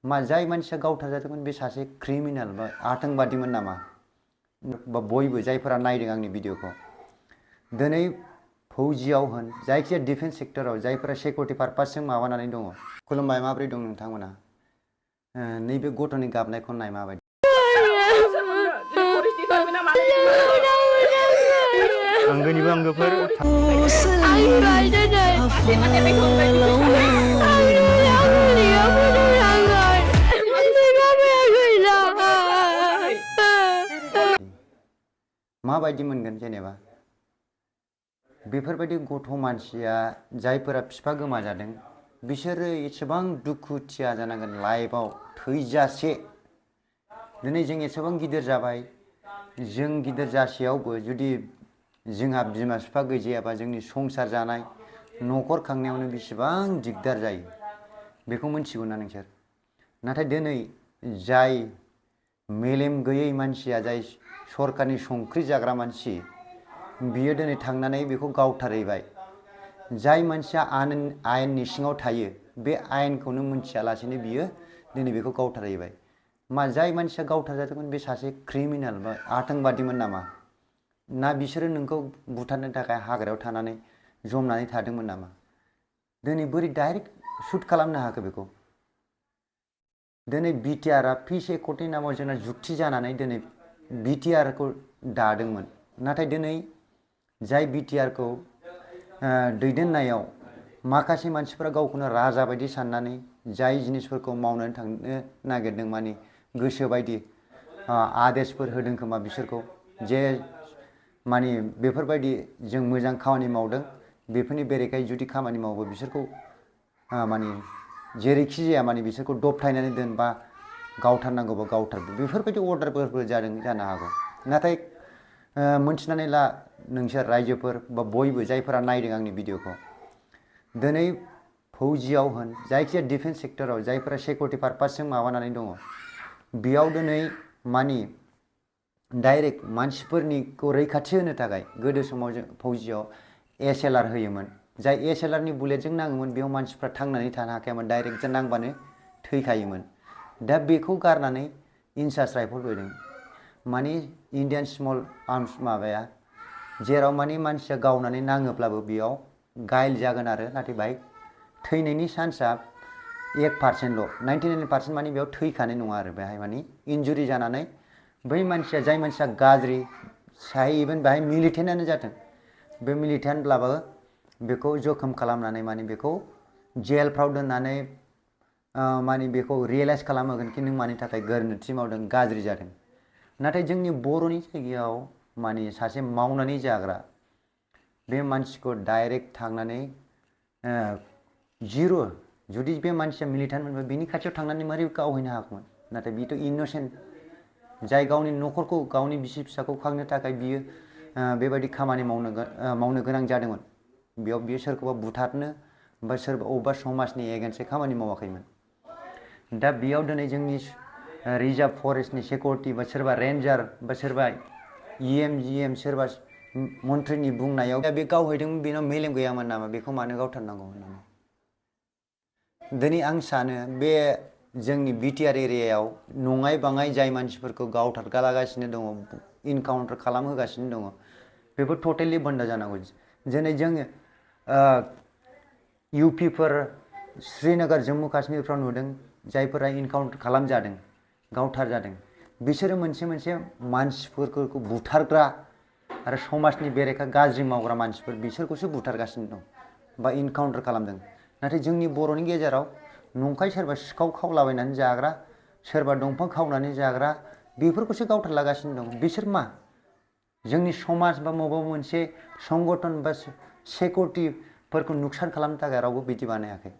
मा जाय मानसिया गावथारजादोंमोन बे सासे क्रिमिनेल बा आतंकबादिमोन नामा? बा बयबो जायफोरा नायदों आंनि भिडिअखौ दिनै फौजियाव होन जायखिजाया डिफेन्स सेक्टराव जायफोरा सिकिउरिटि पारपासजों माबानानै दङ। खुलुमबाय, माबोरै दं नोंथांमोना? नैबे गथ'नि गाबनायखौ नाय माबायदि। आंगोनिबो आंगोफोर माबायदि मोनगोन जेनेबा बेफोरबायदि गथ' मानसिया जायफोरा बिफा गोमाजादों बिसोरो एसेबां दुखुथिया जानांगोन लाइफआव थैजासे। दिनै जों एसेबां गिदिर जाबाय, जों गिदिर जासेयावबो जुदि जोंहा बिमा बिफा गैजायाबा जोंनि संसार जानाय न'खर खांनायावनो बेसेबां दिगदार जायो बेखौ मिथिगौ ना नोंसोर? नाथाय दिनै जाय मेलेम गैयै मानसिया, जाय सरकारनि संख्रि जाग्रा मानसि, बियो दिनै थांनानै बेखौ गावथारहैबाय। जाय मानसिया आयेननि सिङाव थायो बे आयेनखौनो मिथियालासेनो बियो दिनै बेखौ गावथारहैबाय। मा जाय मानसिया गावथारजादोंमोन बे सासे क्रिमिनेल बा आतंकबादिमोन नामा? ना बिसोरो नोंखौ बुथारनो थाखाय हाग्रायाव थानानै जमनानै थादोंमोन नामा? दिनै बोरै डाइरेक्ट शुट खालामनो हाखो बेखौ? दिनै बिटिआरआ पिस एकर्डनि नामाव जोंना जुक्ति जानानै दिनै बिटिआरखौ दादोंमोन। नाथाय दिनै जाय बिटिआरखौ दैदेननायाव माखासे मानसिफोरा गावखौनो राजा बायदि साननानै जाय जिनिसफोरखौ मावनानै थांनो नागिरदों, माने गोसो बायदि आदेशफोर होदों खोमा बिसोरखौ, जे माने बेफोरबायदि जों मोजां खामानि मावदों बेफोरनि बेरेखायै जुदि खामानि मावो बिसोरखौ माने जेरैखि जाया माने बिसोरखौ दबथायनानै दोन बा गावथारनांगौबा गावथार, बेफोरबायदि अर्डारफोरबो जादों जानो हागौ। नाथाय मोनथिनानै ला नोंसोर रायजोफोर बा बयबो जायफोरा नायदों आंनि भिडिअखौ, दिनै फौजियाव होन जायखिजाया डिफेन्स सेक्टराव जायफोरा सिकिउरिटि पारपासजों माबानानै दङ, बेयाव दिनै माने डाइरेक्ट मानसिफोरनिखौ रैखाथि होनो थाखाय गोदो समाव जों फौजियाव एसएलआर होयोमोन। जाय एसएलआरनि बुलेटजों नाङोमोन बेयाव मानसिफ्रा थांनानै थानो हाखायामोन, डाइरेक्ट नांबानो थैखायोमोन। दा बेखौ गारनानै इनचार्ज राइफल फैदों, माने इन्डियान स्मल आर्म्स माबाया, जेराव माने मानसिया गावनानै नाङोब्लाबो बेयाव गाइल जागोन आरो नाथाय बाहाय थैनायनि चान्सआ 1%ल', 99% माने बेयाव थैखानाय नङा आरो बेहाय माने इन्जुरि जानानै बै मानसिया, जाय मानसिया गाज्रि साहे इभेन बेहाय मिलिटेन्टआनो जाथों, बे मिलिटेन्टब्लाबो बेखौ जखम खालामनानै माने बेखौ जेलफ्राव दोननानै माने बेखौ रियेलाइज खालामहोगोन कि नों मानि थाखाय गोरोन्थि मावदों, गाज्रि जादों। नाथाय जोंनि बर'नि जायगायाव माने सासे मावनानै जाग्रा बे मानसिखौ डाइरेक्ट थांनानै जिर', जुदि बे मानसिया मिलिटेन्ट मोनबा बिनि खाथियाव थांनानै मारै गावहैनो हागौमोन? नाथाय बेथ' इन'सेन्ट, जाय गावनि न'खरखौ गावनि बिसि फिसाखौ खांनो थाखाय बियो बेबायदि खामानि मावनो गोनां जादोंमोन। बेयाव बियो सोरखौबा बुथारनो बा सोरबा अबेबा समाजनि एगेन्स्टै खामानि मावाखैमोन। दा बेयाव दिनै जोंनि रिजार्भ फरेस्टनि सिकिउरिटि बा सोरबा रेन्जार बा सोरबा इएम जिएम सोरबा मन्थ्रिनि बुंनायाव दा बे गावहैदोंमोन, बेनाव मेलेम गैयामोन नामा? बेखौ मानो गावथारनांगौ होननानै दिनै आं सानो बे जोंनि बिटिआर एरियायाव नङाय बाङाय जाय मानसिफोरखौ गावथारगालागासिनो दङ, इनकाउन्टार खालामहोगासिनो दङ, बेफोर टटेलि बन्द जानांगौ। दिनै जोङो इउपिफोर, श्रीनगर, जम्मु काश्मीरफ्राव नुदों जायफोरा इनकाउन्टार खालामजादों, गावथारजादों, बिसोरो मोनसे मानसिफोरखौ बुथारग्रा आरो समाजनि बेरेखा गाज्रि मावग्रा मानसिफोर, बिसोरखौसो बुथारगासिनो दं बा इनकाउन्टार खालामदों। नाथाय जोंनि बर'नि गेजेराव नंखाय सोरबा सिखाव खावलाबायनानै जाग्रा, सोरबा दंफां खावनानै जाग्रा, बेफोरखौसो गावथारलागासिनो दं। बिसोर मा जोंनि समाज बा बबेबा मोनसे संगठन बा सिकिउरिटिफोरखौ नुकसान खालामनो थाखाय रावबो बिदि बानायाखै।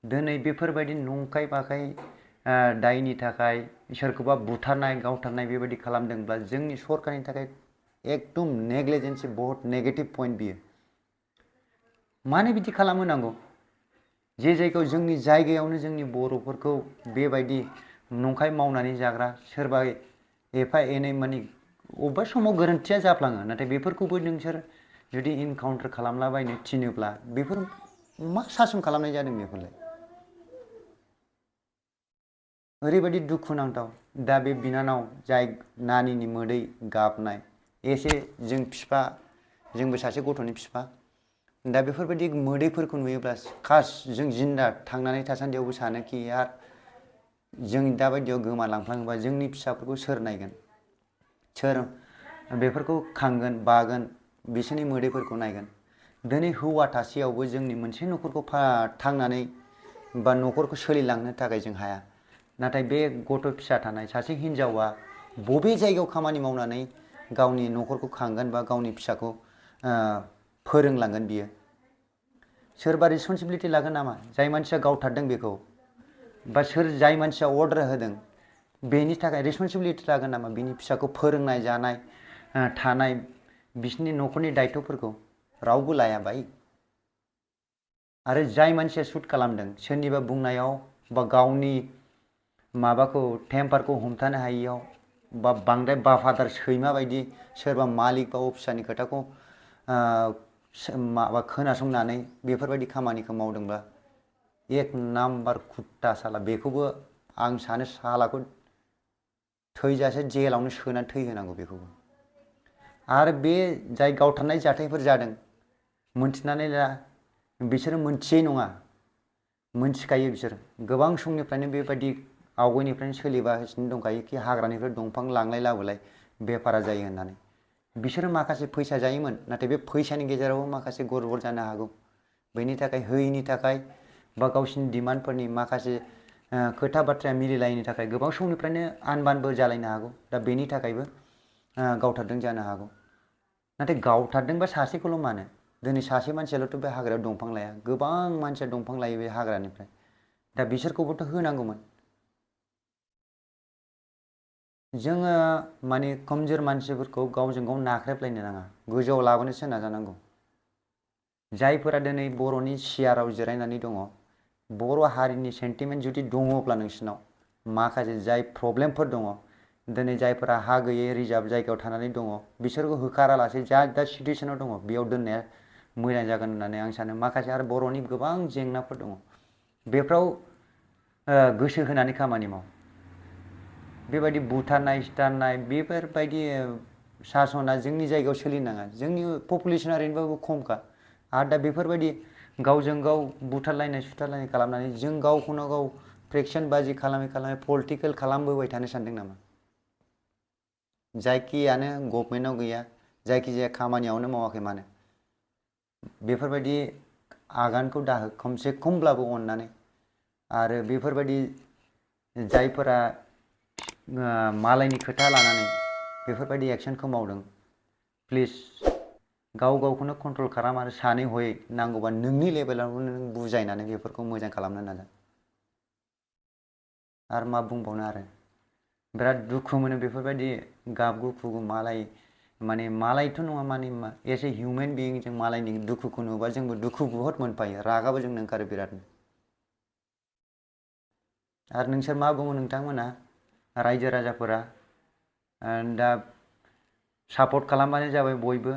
दिनै बेफोरबायदि नंखाय बाखाय दायनि थाखाय सोरखौबा बुथारनाय गावथारनाय बेबायदि खालामदोंब्ला जोंनि सरकारनि थाखाय एकदम नेग्लिजेन्सि, बहुत नेगेटिभ पइन्ट बियो। मानो बिदि खालामहोनांगौ? जे जायगायाव जोंनि जायगायावनो जोंनि बर'फोरखौ बेबायदि नंखाय मावनानै जाग्रा, सोरबा एफा एनै माने अबेबा समाव गोरोन्थिया जाफ्लाङो, नाथाय बेफोरखौबो नोंसोर जुदि इनकाउन्टार खालामलाबायनो थिनोब्ला बेफोर मा सासन खालामनाय जादों बेफोरलाय? ओरैबायदि दुखुनांथाव दा बे बिनानाव जाय नानिनि मोदै गाबनाय एसे जों बिफा जोंबो सासे गथ'नि बिफा दा बेफोरबायदि मोदैफोरखौ नुयोब्ला खास जों जिन्दा थांनानै थासान्दियावबो सानोखि यार जों दाबायदियाव गोमालांफ्लाङोबा जोंनि फिसाफोरखौ सोर नायगोन सोर बेफोरखौ खांगोन बागोन बिसोरनि मोदैफोरखौ नायगोन दिनै हौवा थासेयावबो जोंनि मोनसे न'खरखौ थांनानै बा न'खरखौ सोलिलांनो थाखाय जों हाया नाथाय बे गथ' फिसा थानाय सासे हिन्जावा बबे जायगायाव खामानि मावनानै गावनि न'खरखौ खांगोन बा गावनि फिसाखौ फोरोंलांगोन बियो सोरबा रिसपन्सिबिलिटि लागोन नामा जाय मानसिया गावथारदों बेखौ बा सोर जाय मानसिया अर्डार होदों बेनि थाखाय रिसपन्सिबिलिटि लागोन नामा बिनि फिसाखौ फोरोंनाय जानाय थानाय बिसोरनि न'खरनि दायित्वफोरखौ रावबो लाया भाई आरो जाय मानसिया सुट खालामदों सोरनिबा बुंनायाव बा गावनि माबाखौ टेम्पारखौ हमथानो हायियाव बा बांद्राय बाफादार सैमा बायदि सोरबा मालिक बा अफिसारनि खोथाखौ माबा खोनासंनानै बेफोरबायदि खामानिखौ मावदोंब्ला एक नाम्बार कुत्ता साला बेखौबो आं सानो सालाखौ थैजासे जेलावनो सोनानै थैहोनांगौ बेखौबो आरो बे जाय गावथारनाय जाथायफोर जादों मोनथिनानै ला बिसोरो मोनथियै नङा मोनथिखायो बिसोर गोबां समनिफ्रायनो बेबायदि आवगायनिफ्रायनो सोलिगासिनो दंखायो कि हाग्रानिफ्राय दंफां लांलाय लाबोलाय बेफारा जायो होननानै बिसोरो माखासे फैसा जायोमोन नाथाय बे फैसानि गेजेरावबो माखासे गड़बड़ जानो हागौ बेनि थाखाय होयैनि थाखाय बा गावसिनि डिमान्डफोरनि माखासे खोथा बाथ्राया मिलायलायैनि थाखाय गोबां समनिफ्रायनो आनबानबो जालायनो हागौ दा बेनि थाखायबो गावथारदों जानो हागौ नाथाय गावथारदोंबा सासेखौल' मानो दिनै सासे मानसियाल'थ' बे हाग्रायाव दंफां लाया गोबां मानसिया दंफां लायो बे हाग्रानिफ्राय दा बिसोरखौबोथ' होनांगौमोन जोङो माने कमजोर मानसिफोरखौ गावजों गाव नाख्रेबलायनो नाङा गोजौआव लाबोनोसो नाजानांगौ जायफोरा दिनै बर'नि सियाराव जिरायनानै दङ बर' हारिनि सेन्टिमेन्ट जुदि दङब्ला नोंसिनाव माखासे जाय प्रब्लेमफोर दङ दिनै जायफोरा हा गैयै रिजार्भ जायगायाव थानानै दङ बिसोरखौ होखारालासे दा सिटुवेसनाव दङ बेयाव दोननाया मोजां जागोन होननानै आं सानो माखासे आरो बर'नि गोबां जेंनाफोर दङ बेफ्राव गोसो होनानै खामानि माव बेबायदि बुथारनाय सुथारनाय बेफोरबायदि सासना जोंनि जायगायाव सोलिनाङा जोंनि पपुलेसना ओरैनोबाबो खमखा आरो दा बेफोरबायदि गावजों गाव बुथारलायनाय सुथारलायनाय खालामनानै जों गावखौनो गाव फ्रेक्सन बाजि खालामै खालामै पलिटिकेल खालामबोबाय थानो सानदों नामा जायखियानो गभर्नमेन्टआव गैया जायखिजाया खामानियावनो मावाखै मानो बेफोरबायदि आगानखौ दाहो खमसे खमब्लाबो अननानै आरो बेफोरबायदि जायफोरा मालायनि खोथा लानानै बेफोरबायदि एक्सनखौ मावदों प्लिज गाव गावखौनो कन्ट्रल खालाम आरो सानै हयै नांगौबा नोंनि लेभेलावनो नों बुजायनानै बेफोरखौ मोजां खालामनो नाजा आरो मा बुंबावनो आरो बिराद दुखु मोनो बेफोरबायदि गाबगु खुगु मालाय माने मालायथ' नङा माने एज ए हिउमेन बिइं जों मालायनि दुखुखौ नुबा जोंबो दुखु बुहुत मोनफायो रागाबो जोंनो ओंखारो बिरादनो आरो नोंसोर मा बुङो नोंथांमोना रायजो राजाफोरा दा सापर्ट खालामबानो जाबाय बयबो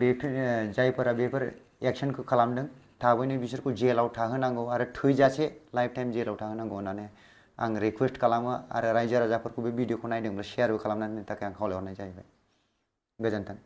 बेफोर जायफोरा बेफोर एक्सनखौ खालामदों थाबैनो बिसोरखौ जेलाव थाहोनांगौ आरो थैजासे लाइफ टाइम जेलाव थाहोनांगौ होननानै आं रिकुवेस्ट खालामो आरो रायजो राजाफोरखौ बे भिडिअखौ नायदोंब्ला शेयारबो खालामनानै होनो थाखाय आं खावलायहरनाय जाहैबाय गोजोन्थों।